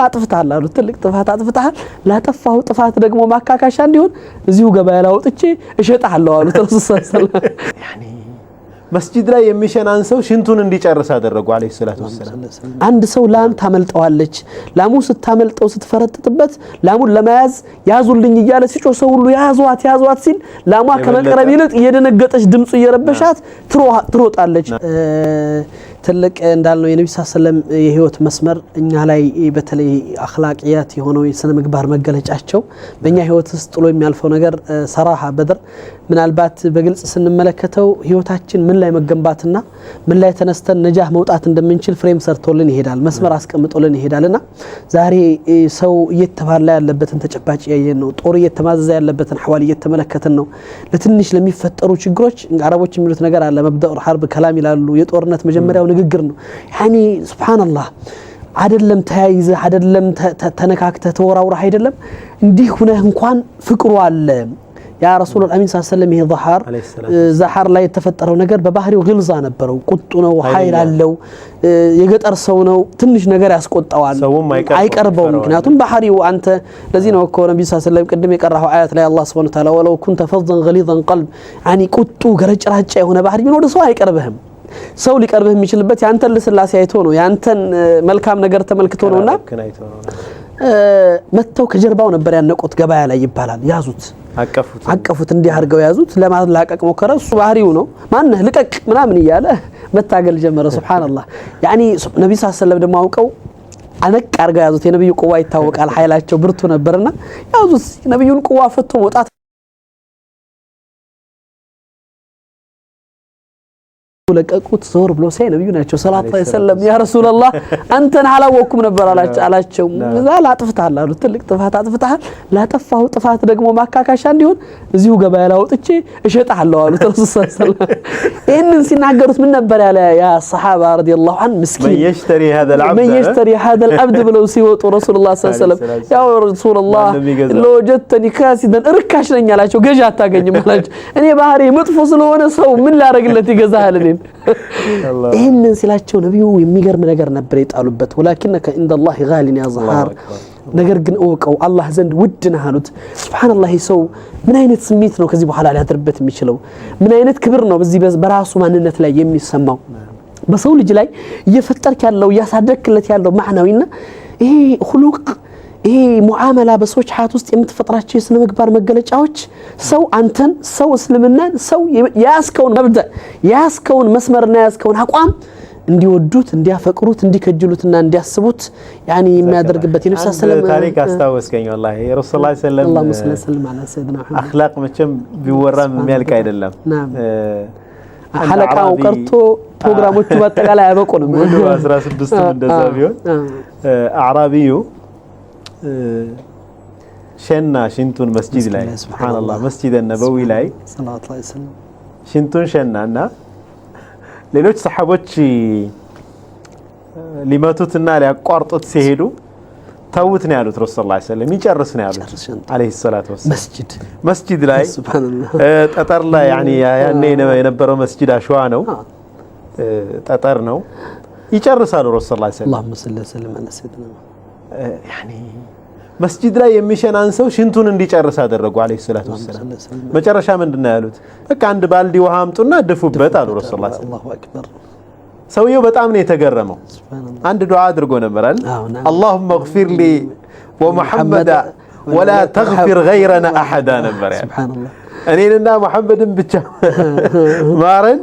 አጥፍተሃል አሉት። ትልቅ ጥፋት አጥፍተሃል። ላጠፋሁ ጥፋት ደግሞ ማካካሻ እንዲሆን እዚሁ ገበያ ላይ አውጥቼ እሸጥሃለሁ አሉት። ረሱል ሰለላሁ ዐለይሂ ወሰለም መስጂድ ላይ የሚሸናን ሰው ሽንቱን እንዲጨርስ አደረጉ عليه الصلاة والسلام። አንድ ሰው ላም ታመልጠዋለች። ላሙ ስታመልጠው ስትፈረጥጥበት ላሙን ለመያዝ ያዙልኝ እያለ ሲጮህ ሰው ሁሉ ያዟት ያዟት ሲል ላሟ ከመቅረብ ይልቅ እየደነገጠች ድምፁ እየረበሻት ትሮጣለች። ትልቅ እንዳልነው የነቢ ስ ሰለም የህይወት መስመር እኛ ላይ በተለይ أخلاقيات የሆነው የስነ ምግባር መገለጫቸው በእኛ ህይወት ውስጥ ጥሎ የሚያልፈው ነገር ሰራሃ በድር ምናልባት በግልጽ ስንመለከተው ህይወታችን ምን ላይ መገንባትና ምን ላይ ተነስተን ነጃህ መውጣት እንደምንችል frame ሰርቶልን ይሄዳል፣ መስመር አስቀምጦልን ይሄዳልና ዛሬ ሰው እየተባላ ያለበትን ተጨባጭ እያየን ነው። ጦር እየተማዘዘ ያለበትን أحوال እየተመለከትን ነው። ለትንሽ ለሚፈጠሩ ችግሮች አረቦች የሚሉት ነገር አለ፣ مبدأ الحرب كلام ይላሉ። የጦርነት መጀመሪያው ንግግር ነው። يعني سبحان الله አይደለም ተያይዘህ አይደለም ተነካክተህ ተወራውረህ አይደለም እንዲህ ሁነህ እንኳን ፍቅሩ አለ። ያ ረሱል አሚን ስ ሰለም ይሄ ዛሐር ላይ የተፈጠረው ነገር በባህሪው غلظة ነበረው። ቁጡ ነው፣ ኃይል አለው፣ የገጠር ሰው ነው። ትንሽ ነገር ያስቆጣዋል፣ አይቀርበውም። ምክንያቱም ባህሪው አንተ ለዚህ ነው እኮ ነቢ ስ ሰለም ቅድም የቀራኸው አያት ላይ አላህ سبحانه وتعالى ولو كنت فظا غليظ القلب يعني ቁጡ ገረጭራጫ የሆነ ባህሪ ቢኖር ሰው አይቀርብህም። ሰው ሊቀርብህ የሚችልበት ያንተን ልስላሴ አይቶ ነው፣ ያንተን መልካም ነገር ተመልክቶ ነውና መጥተው ከጀርባው ነበር ያነቁት። ገበያ ላይ ይባላል። ያዙት፣ አቀፉት፣ እንዲህ አድርገው ያዙት። ለማላቀቅ ሞከረ። እሱ ባህሪው ነው። ማነህ ልቀቅ ምናምን እያለ መታገል ጀመረ። سبحان الله። يعني ነቢ ስ ሰለም ደግሞ አውቀው አነቅ አድርገው ያዙት። የነብዩ قوة ይታወቃል፣ ኃይላቸው ብርቱ ነበርና ያዙት። ነብዩን قوة ፈቶ መውጣት ለቀቁት። ዞር ብሎ ሳይ ነብዩ ናቸው صلى الله عليه وسلم። يا رسول الله አንተን አላወቅኩም ነበር አላቸው። እዛ አጥፍተሃል አሉት። ትልቅ ጥፋት አጥፍተሃል። ላጠፋሁ ጥፋት ደግሞ ማካካሻ እንዲሆን እዚሁ ገበያ ላይ አውጥቼ እሸጥሃለሁ አሉት። ረሱል صلى الله عليه وسلم ይህንን ሲናገሩት ምን ነበር ያለ ያ ሰሐባ رضي الله عنه ምስኪን من يشتري هذا العبد ብለው ሲወጡ ረሱሉላህ صلى الله عليه وسلم يا رسول الله لوجدتني كاسدا እርካሽ ነኝ አላቸው። ገዢ አታገኝም አላቸው። እኔ ባህሪ መጥፎ ስለሆነ ሰው ምን ላደርግለት ይገዛሃል እኔን። ይህንን ሲላቸው ነቢዩ የሚገርም ነገር ነበር የጣሉበት። ولكنك عند الله غال يا ዛሃር፣ ነገር ግን እወቀው አላህ ዘንድ ውድ ነህ አሉት። سبحان الله ሰው ምን አይነት ስሜት ነው ከዚህ በኋላ ሊያድርበት የሚችለው? ምን አይነት ክብር ነው በዚህ በራሱ ማንነት ላይ የሚሰማው? በሰው ልጅ ላይ እየፈጠርክ ያለው እያሳደግክለት ያለው ማዕናዊና ይሄ ሁሉቅ ይሄ ሙዓመላ በሰዎች ሀያት ውስጥ የምትፈጥራቸው የስነ ምግባር መገለጫዎች ሰው አንተን፣ ሰው እስልምናን፣ ሰው የያዝከውን መብደእ የያዝከውን መስመርና የያዝከውን አቋም እንዲወዱት እንዲያፈቅሩት እንዲከጅሉትና እንዲያስቡት ያኒ የሚያደርግበት የነብስ ሰለም ታሪክ አስታወስከኝ። ወላሂ የረሱል ሰለም አኽላቅ መቼም ቢወራም የሚያልቅ አይደለም። ሐለቃው ቀርቶ ፕሮግራሞቹ በአጠቃላይ አያበቁንም። ሙሉ 16ም እንደዛ ቢሆን አዕራቢዩ ሸና ሽንቱን መስጂድ ላይ سبحان الله መስጂድ ነበዊ ላይ ሽንቱን ሸና እና ሌሎች ሰሓቦች ሊመቱትና ሊያቋርጡት ሲሄዱ ተውት ነው ያሉት። ረሱል ሰለላሁ ዐለይሂ ወሰለም ይጨርስ ነው ያሉት عليه الصلاة والسلام። መስጂድ ላይ ጠጠር ላይ ያኔ የነበረው መስጂድ አሸዋ ነው፣ ጠጠር ነው። ይጨርሳሉ ረሱል ሰለላሁ ዐለይሂ ወሰለም። መስጂድ ላይ የሚሸናን ሰው ሽንቱን እንዲጨርስ አደረጉ عليه الصلاة والسلام። መጨረሻ ምንድን ነው ያሉት? በቃ አንድ ባልዲ ውሃ አምጡና ድፉበት አሉ ረሱል ሰለላሁ ዐለይሂ ወሰለም። ሰውየው በጣም ነው የተገረመው። አንድ ዱዓ አድርጎ ነበር አይደል? اللهم اغفر لي ومحمدا ولا تغفر غيرنا أحدا ነበር ያለው። እኔንና ሙሐመድን ብቻ ማረን፣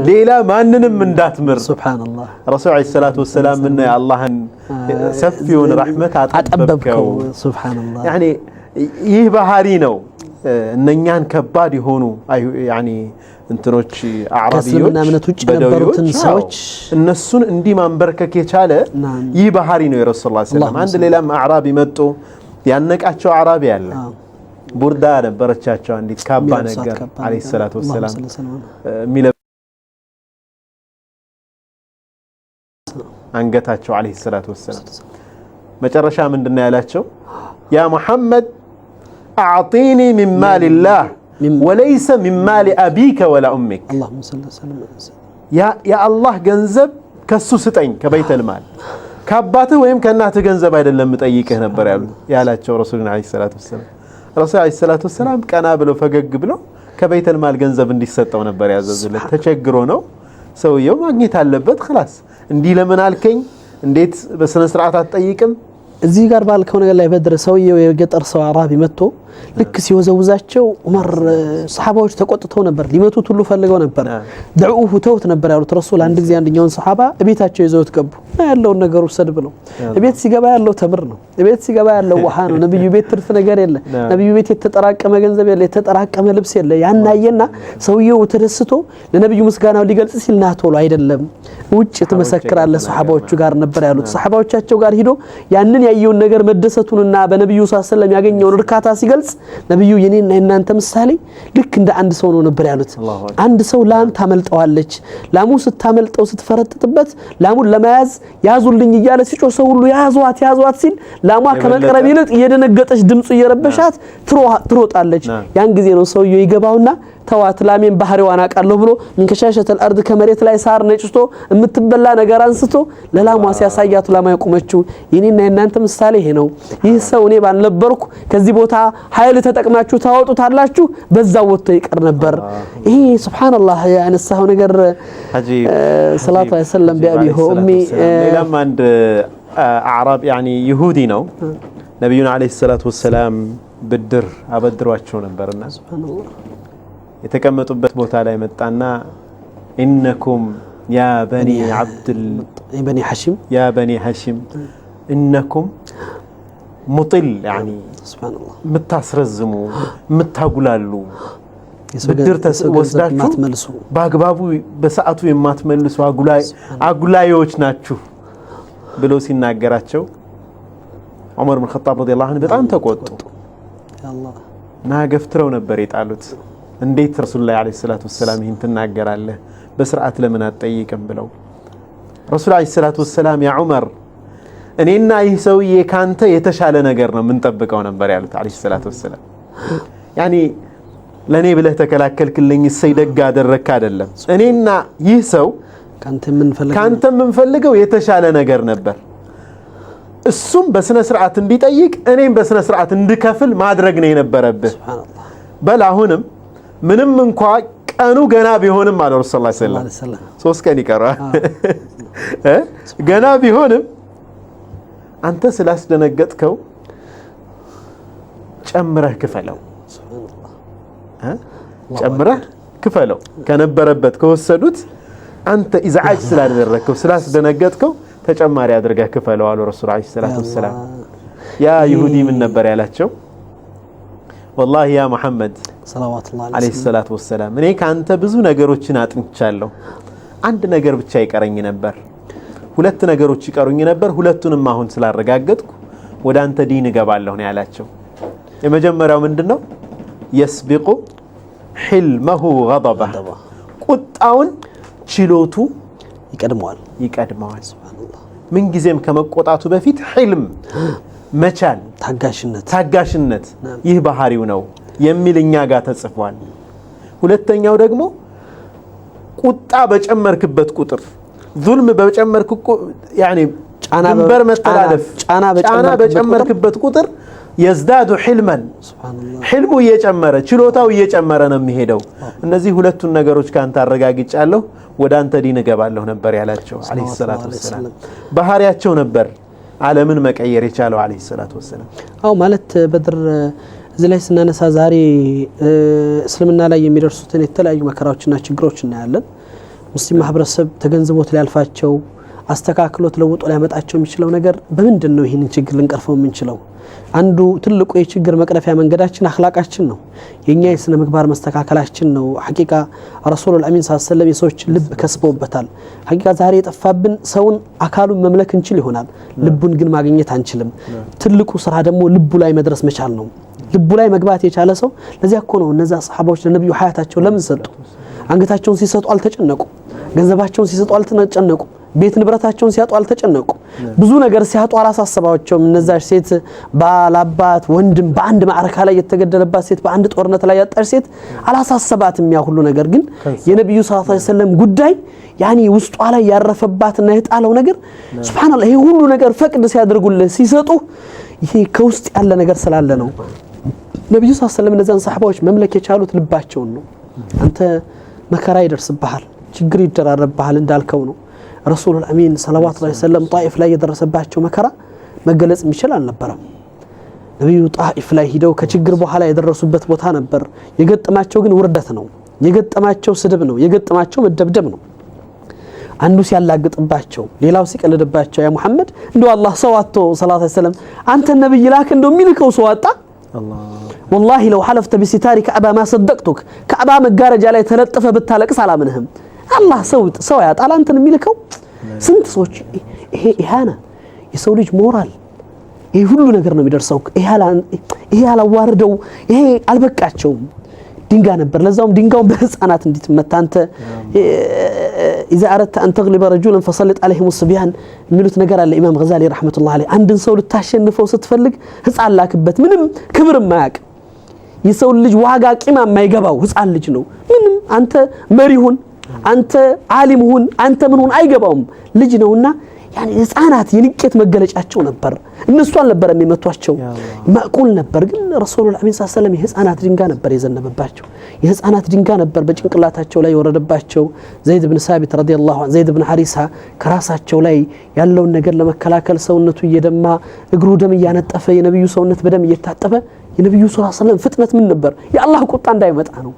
ሌላ ማንንም እንዳትምር። سبحان الله። ረሱል عليه الصلاة والسلام ምነው የአላህን ሰፊውን ረሕመት አጠበብከው። سبحان الله። يعني ይህ ባህሪ ነው እነኛን ከባድ የሆኑ يعني እንትኖች አዕራቢዎች እምነት ውጭ የነበሩትን ሰዎች እነሱን እንዲህ ማንበርከክ የቻለ ይህ ባህሪ ነው የረሱል ላ ሰለም። አንድ ሌላም አዕራቢ መጡ፣ ያነቃቸው አዕራቢ አለ። ቡርዳ ነበረቻቸው አንዲት ካባ ነገር عليه الصلاة والسلام አንገታቸው عليه الصلاة والسلام። መጨረሻ ምንድን ነው ያላቸው? يا محمد أعطني من مال الله وليس من مال أبيك ولا أمك። የአላህ ገንዘብ ከሱ ስጠኝ፣ ከበይተል ማል ከአባትህ ወይም ከእናትህ ገንዘብ አይደለም የምጠይቅህ ነበር ያላቸው ረሱልን عليه الصلاة والسلام። ረሱል عليه الصلاة والسلام ቀና ብለው ፈገግ ብለው ከበይተል ማል ገንዘብ እንዲሰጠው ነበር ያዘዙለት። ተቸግሮ ነው ሰውየው፣ ማግኘት አለበት። خلاص እንዲህ ለምን አልከኝ? እንዴት በስነ ስርዓት አትጠይቅም? እዚህ ጋር ባልከው ነገር ላይ በድር ሰውየው የገጠር ሰው አራቢ መጥቶ ልክ ሲወዘውዛቸው ዑመር ሰሓባዎች ተቆጥተው ነበር። ሊመቱት ሁሉ ፈልገው ነበር። دعوه ተውት ነበር ያሉት ረሱል። አንድ ጊዜ አንደኛውን ሰሓባ እቤታቸው ይዘውት ገቡ። ያለውን ነገር ውሰድ ብለው እቤት ሲገባ ያለው ተምር ነው። እቤት ሲገባ ያለው ውሃ ነው። ነብዩ ቤት ትርፍ ነገር የለ። ነብዩ ቤት የተጠራቀመ ገንዘብ የለ፣ የተጠራቀመ ልብስ የለ። ያን አየና ሰውየው ተደስቶ ለነብዩ ምስጋናው ሊገልጽ ሲል ና ቶሎ አይደለም ውጭ ትመሰክራለህ ሰሓባዎቹ ጋር ነበር ያሉት። ሰሓባዎቻቸው ጋር ሂዶ ያንን ያየውን ነገር መደሰቱንና በነብዩ صلى الله عليه وسلم ያገኘውን እርካታ ሲገልጽ ነብዩ የኔና የናንተ ምሳሌ ልክ እንደ አንድ ሰው ነው ነበር ያሉት። አንድ ሰው ላም ታመልጠዋለች። ላሙ ስታመልጠው ስትፈረጥጥበት ላሙን ለመያዝ ያዙልኝ እያለ ሲጮህ ሰው ሁሉ ያዟት ያዟት ሲል ላሟ ከመቅረብ ይልቅ እየደነገጠች ድምፁ እየረበሻት ትሮጣለች። ያን ጊዜ ነው ሰውየው ይገባውና ተዋት ላሜን ባህሪዋን አውቃለሁ ብሎ من خشاش الأرض ከመሬት ላይ ሳር ነጭቶ የምትበላ ነገር አንስቶ ለላሟ ሲያሳያት ላሟ የቆመችው። የኔና የናንተ ምሳሌ ይሄ ነው። ይህ ሰው እኔ ባልነበርኩ ከዚህ ቦታ ኃይል ተጠቅማችሁ ታወጡታላችሁ፣ በዛው ወጥቶ ይቀር ነበር። ይሄ سبحان الله ያነሳው ነገር صلى الله عليه وسلم بأبي هو وأمي። ሌላም አንድ أعراب يعني ይሁዲ ነው። ነቢዩን عليه الصلاة والسلام ብድር አበድሯቸው ነበርና የተቀመጡበት ቦታ ላይ መጣና إنكم يا بني عبدል بني هاشم يا بني هاشم إنكم مطل يعني የምታስረዝሙ የምታጉላሉ ብድር ወስዳችሁ በአግባቡ በሰዓቱ የማትመልሱ አጉላዮች ናችሁ ብሎ ሲናገራቸው ዑመር ብን ኸጣብ رضي الله عنه በጣም ተቆጡ እና ገፍትረው ነበር የጣሉት። እንዴት ረሱል ላይ عليه الصلاة والسلام ይህን ትናገራለህ? በስርዓት ለምን አትጠይቅም? ብለው ረሱል عليه الصلاة والسلام يا ዑመር እኔና ይህ ሰውዬ ካንተ የተሻለ ነገር ነው የምንጠብቀው ነበር ያሉት عليه الصلاة والسلام። يعني ለእኔ ብለህ ተከላከልክልኝ፣ እሰይ ደግ አደረግክ አይደለም። እኔና ይህ ሰው ካንተ የምንፈልገው የተሻለ ነገር ነበር። እሱም በስነ ስርዓት እንዲጠይቅ እኔም በስነ ስርዓት እንድከፍል ማድረግ ነው የነበረብህ። በል አሁንም ምንም እንኳ ቀኑ ገና ቢሆንም አለ ረሱል صلى الله عليه وسلم 3 ቀን ይቀራል ገና ቢሆንም አንተ ስላስደነገጥከው ጨምረህ ክፈለው፣ ጨምረህ ክፈለው ከነበረበት ከወሰዱት አንተ إزعاج ስላደረግከው ስላስደነገጥከው ተጨማሪ አድርገህ ክፈለው አሉ ረሱል عليه الصلاة والسلام። ያ ይሁዲ ምን ነበር ያላቸው? والله يا ሙሐመድ عليه الصلاة والسلام እኔ ከአንተ ብዙ ነገሮችን አጥንቻለሁ። አንድ ነገር ብቻ ይቀረኝ ነበር፣ 2 ነገሮች ይቀሩኝ ነበር። ሁለቱንም አሁን ስላረጋገጥኩ ወደ አንተ ዲን እገባለሁ ነው ያላቸው። የመጀመሪያው ምንድነው? يسبق حلمه غضبه፣ ቁጣውን ችሎቱ ይቀድመዋል። ምንጊዜም ከመቆጣቱ በፊት حلم መቻል፣ ታጋሽነት ይህ ባህሪው ነው የሚል እኛ ጋር ተጽፏል። ሁለተኛው ደግሞ ቁጣ በጨመርክበት ቁጥር ዙልም በጨመርክ ያኒ ድንበር መተላለፍ ጫና በጨመርክበት ቁጥር የዝዳዱ ሕልመን ሕልሙ እየጨመረ ችሎታው እየጨመረ ነው የሚሄደው። እነዚህ ሁለቱን ነገሮች ካንተ አረጋግጫለሁ ወደ አንተ ዲን እገባለሁ ነበር ያላቸው عليه الصلاة والسلام። ባህሪያቸው ነበር ዓለምን መቀየር የቻለው عليه الصلاة والسلام። አዎ ማለት በድር እዚህ ላይ ስናነሳ ዛሬ እስልምና ላይ የሚደርሱትን የተለያዩ መከራዎችና ችግሮች እናያለን። ሙስሊም ማህበረሰብ ተገንዝቦት ሊያልፋቸው አስተካክሎት ለውጦ ሊያመጣቸው የሚችለው ነገር በምንድን ነው? ይህንን ችግር ልንቀርፈው የምንችለው አንዱ ትልቁ የችግር መቅረፊያ መንገዳችን አኽላቃችን ነው። የኛ የስነ ምግባር መስተካከላችን ነው። ሐቂቃ ረሱሉል አሚን ሰለላሁ ዐለይሂ ወሰለም የሰዎች ልብ ከስበውበታል። ሐቂቃ ዛሬ የጠፋብን ሰውን አካሉን መምለክ እንችል ይሆናል፣ ልቡን ግን ማግኘት አንችልም። ትልቁ ስራ ደግሞ ልቡ ላይ መድረስ መቻል ነው። ልቡ ላይ መግባት የቻለ ሰው ለዚያ እኮ ነው እነዛ ሰሃባዎች ለነብዩ ሀያታቸው ለምን ሰጡ? አንገታቸውን ሲሰጡ አልተጨነቁ። ገንዘባቸውን ሲሰጡ አልተጨነቁ። ቤት ንብረታቸውን ሲያጡ አልተጨነቁም። ብዙ ነገር ሲያጡ አላሳሰባቸውም። እነዛች ሴት ባላባት ወንድም በአንድ ማዕረካ ላይ የተገደለባት ሴት፣ በአንድ ጦርነት ላይ ያጣች ሴት አላሳሰባትም ያ ሁሉ ነገር። ግን የነብዩ ሰለላሁ ዐለይሂ ወሰለም ጉዳይ ያኒ ውስጧ ላይ ያረፈባትና የጣለው ነገር ሱብሃንአላህ፣ ይሄ ሁሉ ነገር ፈቅድ ሲያደርጉልህ ሲሰጡ ይሄ ከውስጥ ያለ ነገር ስላለ ነው። ነብዩ ሰለላሁ ዐለይሂ ወሰለም እነዛን ሰሐባዎች መምለክ የቻሉት ልባቸውን ነው። አንተ መከራ ይደርስብሃል፣ ችግር ይደራረብሃል እንዳልከው ነው። ረሱሉል አሚን ሰለላሁ ዐለይሂ ወሰለም ጣኢፍ ላይ የደረሰባቸው መከራ መገለጽ የሚችል አልነበረም። ነብዩ ጣኢፍ ላይ ሂደው ከችግር በኋላ የደረሱበት ቦታ ነበር። የገጠማቸው ግን ውርደት ነው፣ የገጠማቸው ስድብ ነው፣ የገጠማቸው መደብደብ ነው። አንዱ ሲያላግጥባቸው፣ ሌላው ሲቀልድባቸው፣ ያ ሙሐመድ እንደው አላህ ሰው አጥቶ ሰለላሁ ዐለይሂ ወሰለም አንተ ነብይ ላክ እንደው የሚልከው ሰው አጣ። ወላሂ ለው ሐለፍተ ቢሲታሪ ከዕባ ማ ሰደቅቱክ፣ ከዕባ መጋረጃ ላይ ተለጥፈ ብታለቅስ አላምንህም። አላህ ሰው ያጣል አንተን የሚልከው። ስንት ሰዎች ይሄ ኢሃና የሰው ልጅ ሞራል ይሄ ሁሉ ነገር ነው የሚደርሰው። ይሄ አላዋርደው፣ ይሄ አልበቃቸውም። ድንጋይ ነበር፣ ለዛውም ድንጋዩን በህፃናት እንዲትመታ አንተ ኢዛ አረድተ አን ተግሊበ ረጁለን ፈሰልጥ ዐለይሂም ስቢያን የሚሉት ነገር አለ። ኢማም ገዛሊ ረሕመቱላህ ዐለይህ አንድን ሰው ልታሸንፈው ስትፈልግ ህፃን ላክበት። ምንም ክብር የማያውቅ የሰው ልጅ ዋጋ ቂማ የማይገባው ህፃን ልጅ ነው። ምንም አንተ መሪ ሁን፣ አንተ ዓሊም ሁን፣ አንተ ምን ሁን አይገባውም፣ ልጅ ነውና ያኔ ህፃናት የንቄት መገለጫቸው ነበር። እነሱ አልነበረም የመቷቸው፣ ማዕቁል ነበር። ግን ረሱሉል አሚን ሰለላሁ ዐለይሂ ወሰለም የህፃናት ድንጋይ ነበር የዘነበባቸው፣ የህፃናት ድንጋይ ነበር በጭንቅላታቸው ላይ የወረደባቸው። ዘይድ ብን ሳቢት ረዲየላሁ ዐንሁ፣ ዘይድ ብን ሐሪሳ ከራሳቸው ላይ ያለውን ነገር ለመከላከል ሰውነቱ እየደማ እግሩ ደም እያነጠፈ የነብዩ ሰውነት በደም እየታጠበ የነብዩ ሰለላሁ ዐለይሂ ወሰለም ፍጥነት ምን ነበር? የአላህ ቁጣ እንዳይመጣ ነው።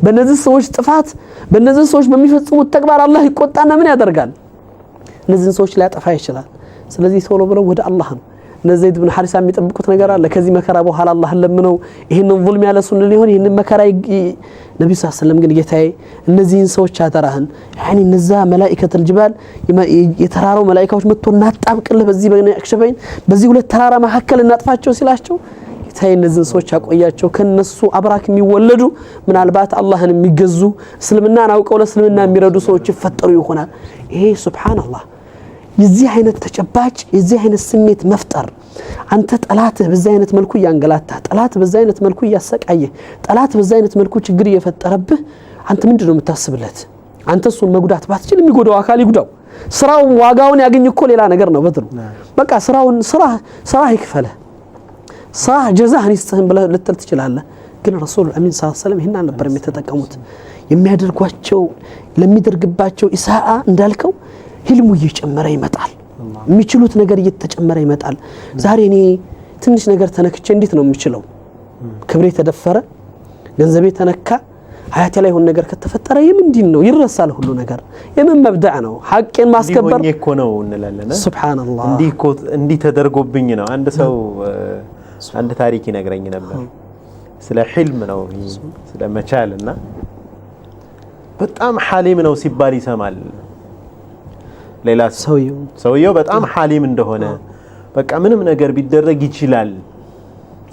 በእነዚህ ሰዎች ጥፋት፣ በእነዚህ ሰዎች በሚፈጽሙት ተግባር አላህ ይቆጣና ምን ያደርጋል? እነዚህን ሰዎች ሊያጠፋ ይችላል። ስለዚህ ቶሎ ብለው ወደ አላህ ነው። እነዚህ ዘይድ ብን ሐሪሳ የሚጠብቁት ነገር አለ። ከዚህ መከራ በኋላ አላህን ለምነው ይህንን ዙልም ያለሱን ሊሆን ይህንን መከራ ነብዩ ሰለላሁ ዐለይሂ ወሰለም ግን ጌታዬ እነዚህን ሰዎች አደራህን፣ ያኒ እነዛ መላኢከተል ጅባል የተራራው መላኢካዎች መጥቶ እናጣብቅልህ በዚህ በአክሸፈይን በዚህ ሁለት ተራራ መካከል እናጥፋቸው ሲላቸው ጌታዬ እነዚህን ሰዎች አቆያቸው፣ ከነሱ አብራክ የሚወለዱ ምናልባት አላህን የሚገዙ እስልምናን አውቀው ለእስልምና የሚረዱ ሰዎች ይፈጠሩ ይሆናል። ይሄ ሱብሃንአላህ የዚህ አይነት ተጨባጭ የዚህ አይነት ስሜት መፍጠር አንተ ጠላትህ በዚህ አይነት መልኩ እያንገላታህ፣ ጠላትህ በዚህ አይነት መልኩ እያሰቃየህ፣ ጠላትህ በዚህ አይነት መልኩ ችግር እየፈጠረብህ አንተ ምንድነው የምታስብለት? አንተ እሱን መጉዳት ባትችል የሚጎዳው አካል ይጉዳው። ስራው ዋጋውን ያገኝ እኮ ሌላ ነገር ነው። በድሩ በቃ ስራውን ስራ ይክፈልህ፣ ስራ ጀዛህን ይስጥህን ብለህ ልትል ትችላለህ። ግን ረሱሉል አሚን ሰለላሁ ዐለይሂ ወሰለም ይሄን አልነበረም የተጠቀሙት። የሚያደርጓቸው ለሚደርግባቸው ኢሳአ እንዳልከው ህልሙ እየጨመረ ይመጣል። የሚችሉት ነገር እየተጨመረ ይመጣል። ዛሬ እኔ ትንሽ ነገር ተነክቼ እንዴት ነው የምችለው? ክብሬ ተደፈረ፣ ገንዘቤ ተነካ፣ ሀያቴ ላይ የሆነ ነገር ከተፈጠረ የምንድን ነው? ይረሳል ሁሉ ነገር። የምን መብዳዕ ነው? ሐቄን ማስከበር እንዲህ እኮ ነው እንላለን። ሱብሃንአላህ እንዲህ እኮ እንዲህ ተደርጎብኝ ነው። አንድ ሰው አንድ ታሪክ ይነግረኝ ነበር። ስለ ህልም ነው፣ ስለ መቻልና በጣም ሐሊም ነው ሲባል ይሰማል። ሌላ ሰውየው በጣም ሐሊም እንደሆነ በቃ ምንም ነገር ቢደረግ ይችላል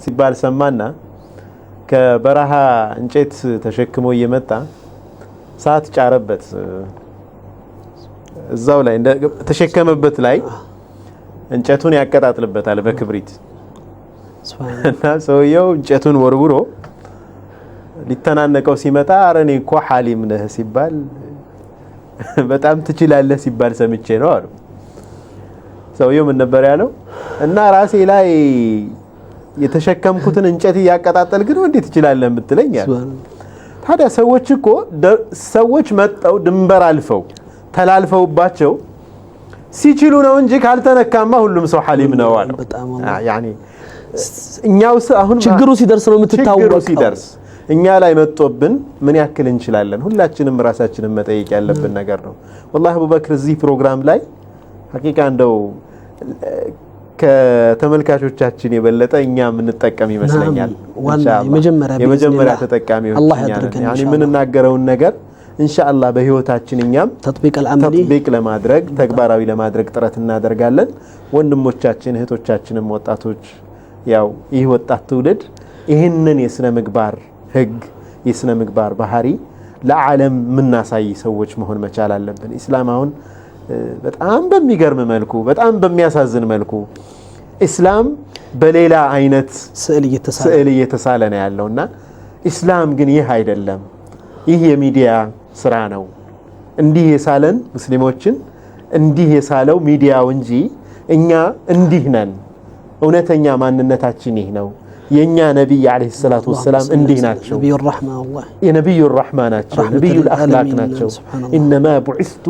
ሲባል ሰማና ከበረሃ እንጨት ተሸክሞ እየመጣ ሰዓት ጫረበት። እዛው ላይ ተሸከመበት ላይ እንጨቱን ያቀጣጥልበታል በክብሪት። እና ሰውየው እንጨቱን ወርውሮ ሊተናነቀው ሲመጣ ኧረ እኔ እኮ ሐሊም ነህ ሲባል በጣም ትችላለህ ሲባል ሰምቼ ነው አሉ። ሰውየው ምን ነበር ያለው? እና ራሴ ላይ የተሸከምኩትን እንጨት እያቀጣጠልክ ነው እንዴት ትችላለህ የምትለኝ አለ። ታዲያ ሰዎች እኮ ሰዎች መጣው ድንበር አልፈው ተላልፈውባቸው ሲችሉ ነው እንጂ ካልተነካማ ሁሉም ሰው ሐሊም ነው አሉ። ያኒ እኛው አሁን ችግሩ ሲደርስ ነው የምትታወቀው። ችግሩ ሲደርስ እኛ ላይ መጥቶብን ምን ያክል እንችላለን? ሁላችንም ራሳችንን መጠየቅ ያለብን ነገር ነው። ወላሂ አቡበክር እዚህ ፕሮግራም ላይ ሐቂቃ እንደው ከተመልካቾቻችን የበለጠ እኛ የምንጠቀም ይመስለኛል። የመጀመሪያ ተጠቃሚዎች ያኒ የምንናገረውን ነገር ኢንሻአላህ በህይወታችን እኛም ተጥቢቅ ለማድረግ ተግባራዊ ለማድረግ ጥረት እናደርጋለን። ወንድሞቻችን እህቶቻችንም ወጣቶች ያው ይህ ወጣት ትውልድ ይህንን የስነ ምግባር ህግ የስነ ምግባር ባህሪ ለዓለም ምናሳይ ሰዎች መሆን መቻል አለብን። ኢስላም አሁን በጣም በሚገርም መልኩ በጣም በሚያሳዝን መልኩ ኢስላም በሌላ አይነት ስዕል እየተሳለ ነው ያለውና ኢስላም ግን ይህ አይደለም። ይህ የሚዲያ ስራ ነው። እንዲህ የሳለን ሙስሊሞችን እንዲህ የሳለው ሚዲያው እንጂ እኛ እንዲህ ነን። እውነተኛ ማንነታችን ይህ ነው። የኛ ነብይ عليه الصلاة والسلام እንዲህ ናቸው። የነብዩ ረህማ ናቸው። ነብዩ አኽላቅ ናቸው። إنما بعثت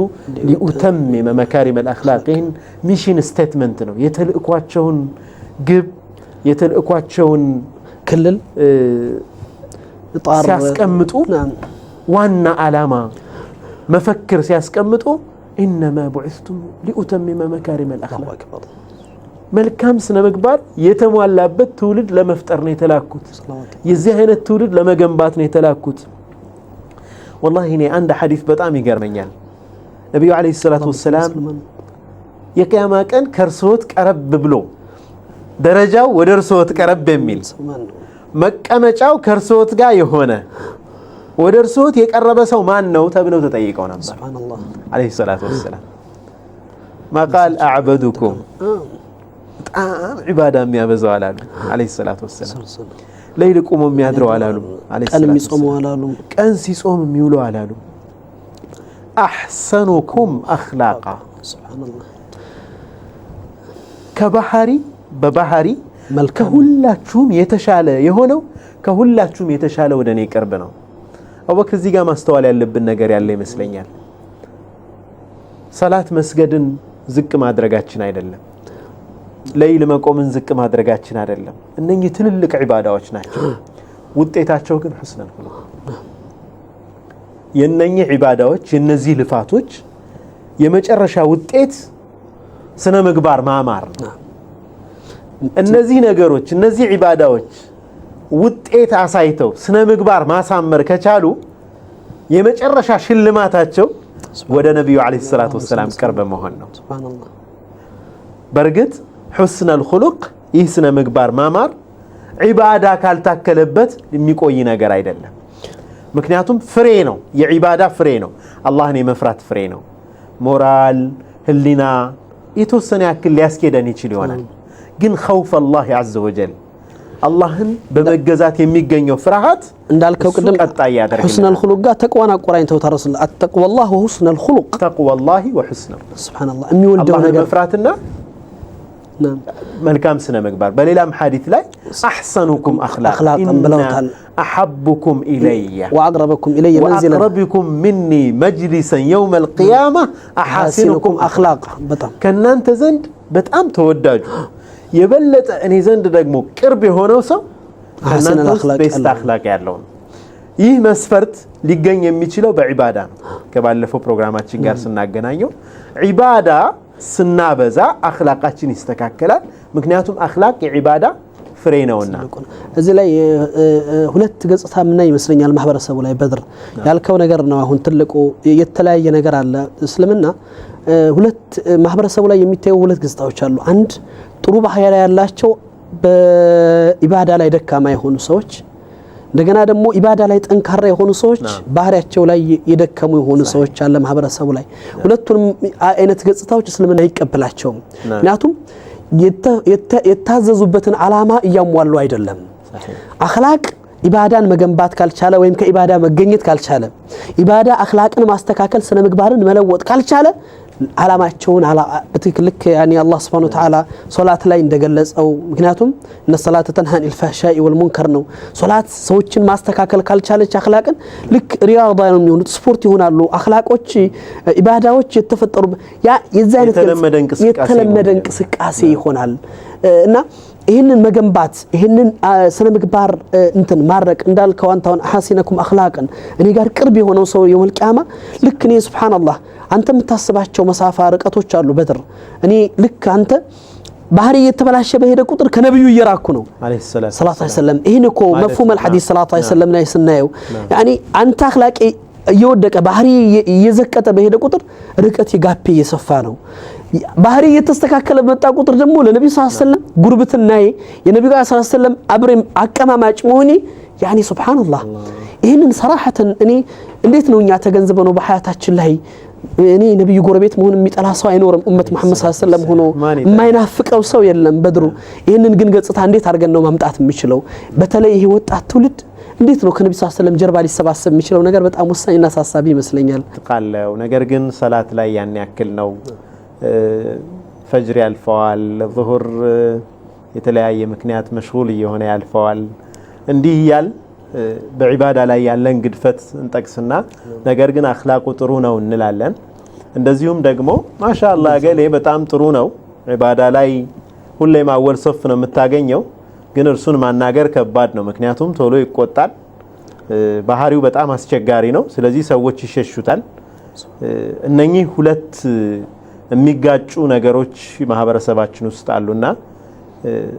لأتمم مكارم الأخلاق። ይህን mission statement ነው። የተልእኳቸውን ግብ የተልእኳቸውን ክልል ሲያስቀምጡ ዋና ዓላማ መፈክር ሲያስቀምጡ إنما بعثت لأتمم مكارم الأخلاق መልካም ስነ ምግባር የተሟላበት ትውልድ ለመፍጠር ነው የተላኩት። የዚህ አይነት ትውልድ ለመገንባት ነው የተላኩት። ወላሂ እኔ አንድ ሐዲስ በጣም ይገርመኛል። ነቢዩ ዓለይሂ ሰላቱ ወሰላም የቅያማ ቀን ከእርስዎት ቀረብ ብሎ ደረጃው ወደ እርስዎት ቀረብ የሚል መቀመጫው ከእርስዎት ጋር የሆነ ወደ እርስዎት የቀረበ ሰው ማን ነው ተብለው ተጠይቀው ነበር ዓለይሂ ሰላቱ ወሰላም። ማቃል አዕበዱኩም በጣም ዒባዳ የሚያበዛው አላሉ ዓለይሂ ሰላቱ ወሰላም። ሌይል ቁሞ የሚያድረው አላሉ፣ ቀን ሲጾም የሚውለው አላሉ። አሕሰኑኩም አኽላቃ ከባህሪ በባህሪ ከሁላችሁም የተሻለ የሆነው ከሁላችሁም የተሻለ ወደ እኔ ቅርብ ነው። አቡበክር እዚህ ጋር ማስተዋል ያለብን ነገር ያለ ይመስለኛል። ሰላት መስገድን ዝቅ ማድረጋችን አይደለም፣ ለይል መቆምን ዝቅ ማድረጋችን አይደለም። እነኚህ ትልልቅ ዒባዳዎች ናቸው። ውጤታቸው ግን ሑስነል ኹሉቅ። የእነኚህ ዒባዳዎች የእነዚህ ልፋቶች የመጨረሻ ውጤት ስነ ምግባር ማማር ነው። እነዚህ ነገሮች እነዚህ ዒባዳዎች ውጤት አሳይተው ስነ ምግባር ማሳመር ከቻሉ የመጨረሻ ሽልማታቸው ወደ ነቢዩ ዓለይሂ ሰላቱ ወሰላም ቅርብ መሆን ነው። በእርግጥ ሑስነል ኹሉቅ ይህ ስነ ምግባር ማማር ዒባዳ ካልታከለበት የሚቆይ ነገር አይደለም። ምክንያቱም ፍሬ ነው፣ የዒባዳ ፍሬ ነው፣ አላህን የመፍራት ፍሬ ነው። ሞራል፣ ህሊና የተወሰነ ያክል ሊያስኬደን ይችል ይሆናል። ግን ኸውፍ አላህ ዐዘ ወጀል አላህን በመገዛት የሚገኘው ፍርሃት እንዳልከው ቅድም ቀጣይ ያደርግልናል። ሑስነል ኹሉቅ ጋር ተቅዋን አቆራኝተውታል ረሱል አተቅዋላህ ወሑስነል ኹሉቅ ተቅዋላሂ ወሑስነል ሱብሓነላህ የሚወደው አላህን ነገር መፍራትና መልካም ስነ ምግባር። በሌላም ሐዲት ላይ أحسنكم أخلاقا ብለውታል። أحبكم إلي وأقربكم إلي منزلا وأقربكم مني مجلسا يوم القيامة أحاسنكم أخلاقا። በጣም ከእናንተ ዘንድ በጣም ተወዳጁ የበለጠ እኔ ዘንድ ደግሞ ቅርብ የሆነው ሰው ከእናንተ ውስጥ best أخلاق ያለው ነው። ይህ መስፈርት ሊገኝ የሚችለው በዒባዳ ነው። ከባለፈው ፕሮግራማችን ጋር ስናገናኘው ዒባዳ ስናበዛ አኽላቃችን ይስተካከላል። ምክንያቱም አኽላቅ የዒባዳ ፍሬ ነውና። እዚህ ላይ ሁለት ገጽታ ምናይ ይመስለኛል ማህበረሰቡ ላይ በድር ያልከው ነገር ነው። አሁን ትልቁ የተለያየ ነገር አለ። እስልምና ሁለት ማህበረሰቡ ላይ የሚታዩ ሁለት ገጽታዎች አሉ። አንድ ጥሩ ባህሪ ያላቸው በኢባዳ ላይ ደካማ የሆኑ ሰዎች፣ እንደገና ደግሞ ኢባዳ ላይ ጠንካራ የሆኑ ሰዎች ባህሪያቸው ላይ የደከሙ የሆኑ ሰዎች አለ ማህበረሰቡ ላይ። ሁለቱንም አይነት ገጽታዎች እስልምና አይቀበላቸውም። ምክንያቱም የታዘዙበትን ዓላማ እያሟሉ አይደለም። አኽላቅ ኢባዳን መገንባት ካልቻለ ወይም ከኢባዳ መገኘት ካልቻለ፣ ኢባዳ አኽላቅን ማስተካከል ስነ ምግባርን መለወጥ ካልቻለ ዓላማቸውን በትክክል ልክ ያኔ አላህ ሱብሓነሁ ወተዓላ ሶላት ላይ እንደገለጸው፣ ምክንያቱም እነ ሰላተ ተንሃ አኒል ፈህሻኢ ወልሙንከር ነው። ሶላት ሰዎችን ማስተካከል ካልቻለች አኽላቅን ልክ ሪያዳ ነው የሚሆኑት፣ ስፖርት ይሆናሉ። አኽላቆች ኢባዳዎች የተፈጠሩ ያ የዛ አይነት የተለመደ እንቅስቃሴ ይሆናል እና ይህንን መገንባት ይህንን ስነ ምግባር እንትን ማድረቅ እንዳልከው አንተ አሁን أحاسنكم أخلاقا እኔ ጋር ቅርብ የሆነው ሰው يوم القيامة ልክ እኔ سبحان الله አንተ የምታስባቸው مسافة ርቀቶች አሉ በድር እኔ ልክ አንተ ባህሪ እየተበላሸ በሄደ ቁጥር ከነብዩ እየራኩ ነው صلى الله عليه وسلم። ይህን እኮ مفهوم الحديث صلى الله عليه وسلم ላይ ስናየው يعني አንተ አኽላቂ እየወደቀ ባህሪ እየዘቀጠ በሄደ ቁጥር ርቀት gap እየሰፋ ነው። ባህሪ እየተስተካከለ በመጣ ቁጥር ደግሞ ለነብዩ صلى الله عليه وسلم ጉርብትናዬ የነብዩ صلى الله عليه وسلم አብሬ አቀማማጭ መሆኔ يعني سبحان الله። ይህንን ሰራሐተን እኔ እንዴት ነው እኛ ተገንዝበ ነው በሐያታችን ላይ እኔ ነብዩ ጎረቤት መሆን የሚጠላ ሰው አይኖርም። ኡመት መሐመድ ሰለላሁ ዐለይሂ ወሰለም ሆኖ የማይናፍቀው ሰው የለም በድሩ። ይህንን ግን ገጽታ እንዴት አድርገን ነው ማምጣት የሚችለው? በተለይ ይሄ ወጣት ትውልድ እንዴት ነው ከነብዩ ሰለላሁ ዐለይሂ ወሰለም ጀርባ ሊሰባሰብ የሚችለው ነገር በጣም ወሳኝና አሳሳቢ ይመስለኛል። ቃለው ነገር ግን ሰላት ላይ ያን ያክል ነው። ፈጅር ያልፈዋል፣ ዙሁር የተለያየ ምክንያት መሽጉል እየሆነ ያልፈዋል። እንዲህ እያል በዒባዳ ላይ ያለን ግድፈት እንጠቅስና ነገር ግን አኽላቁ ጥሩ ነው እንላለን። እንደዚሁም ደግሞ ማሻአላህ እገሌ በጣም ጥሩ ነው፣ ዒባዳ ላይ ሁሌም አወል ሶፍ ነው የምታገኘው፣ ግን እርሱን ማናገር ከባድ ነው፣ ምክንያቱም ቶሎ ይቆጣል፣ ባህሪው በጣም አስቸጋሪ ነው። ስለዚህ ሰዎች ይሸሹታል። እነኚህ ሁለት የሚጋጩ ነገሮች ማህበረሰባችን ውስጥ አሉና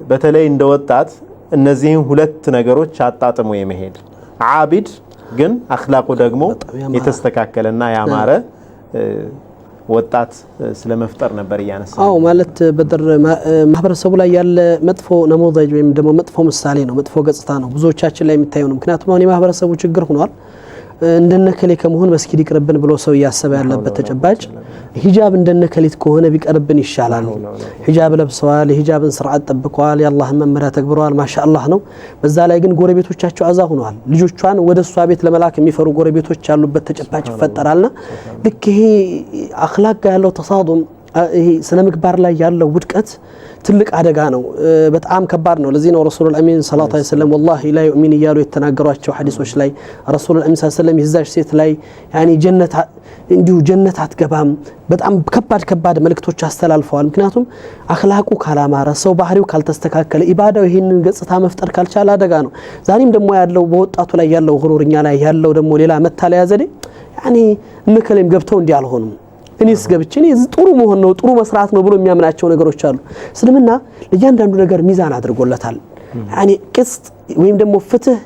በተለይ እንደ ወጣት እነዚህን ሁለት ነገሮች አጣጥሞ የመሄድ ዓቢድ ግን አኽላቁ ደግሞ የተስተካከለና ያማረ ወጣት ስለመፍጠር ነበር እያነሳ። አዎ ማለት በድር ማህበረሰቡ ላይ ያለ መጥፎ ነሞዘጅ ወይም ደግሞ መጥፎ ምሳሌ ነው፣ መጥፎ ገጽታ ነው ብዙዎቻችን ላይ የሚታየው ነው። ምክንያቱም አሁን የማህበረሰቡ ችግር ሆኗል። እንደነከሌ ከመሆን መስጊድ ይቅርብን ብሎ ሰው እያሰበ ያለበት ተጨባጭ፣ ሂጃብ እንደነከሌት ከሆነ ቢቀርብን ይሻላል። ሂጃብ ለብሰዋል፣ የሂጃብን ስርዓት ጠብቀዋል፣ የአላህን መመሪያ ተግብረዋል፣ ማሻአላህ ነው። በዛ ላይ ግን ጎረቤቶቻቸው አዛ ሆነዋል። ልጆቿን ወደ እሷ ቤት ለመላክ የሚፈሩ ጎረቤቶች ያሉበት ተጨባጭ ይፈጠራልና ልክ ይሄ አኽላቅ ጋር ያለው ተሳዱም፣ ይሄ ስነ ምግባር ላይ ያለው ውድቀት ትልቅ አደጋ ነው። በጣም ከባድ ነው። ለዚህ ነው ረሱሉል አሚን ሰለላሁ ዐለይሂ ወሰለም ወላሂ ላ ዩእሚን እያሉ የተናገሯቸው ሐዲሶች ላይ ረሱሉል አሚን ሰለላሁ ዐለይሂ ወሰለም የዛች ሴት ላይ ያኒ ጀነት እንዲሁ ጀነት አትገባም፣ በጣም ከባድ ከባድ መልእክቶች አስተላልፈዋል። ምክንያቱም አኽላቁ ካላማረ፣ ሰው ባህሪው ካልተስተካከለ፣ ኢባዳው ይህንን ገጽታ መፍጠር ካልቻለ አደጋ ነው። ዛሬም ደግሞ ያለው በወጣቱ ላይ ያለው ጉሩርኛ ላይ ያለው ደግሞ ሌላ መታለያ ዘዴ ያኒ እነከሌም ገብተው እንዲህ አልሆኑም፣ እኔስ ገብቼ እኔ ጥሩ መሆን ነው፣ ጥሩ መስራት ነው ብሎ የሚያምናቸው ነገሮች አሉ። እስልምና ለእያንዳንዱ ነገር ሚዛን አድርጎለታል። ያኒ ቅስጥ ወይም ደግሞ ፍትህ፣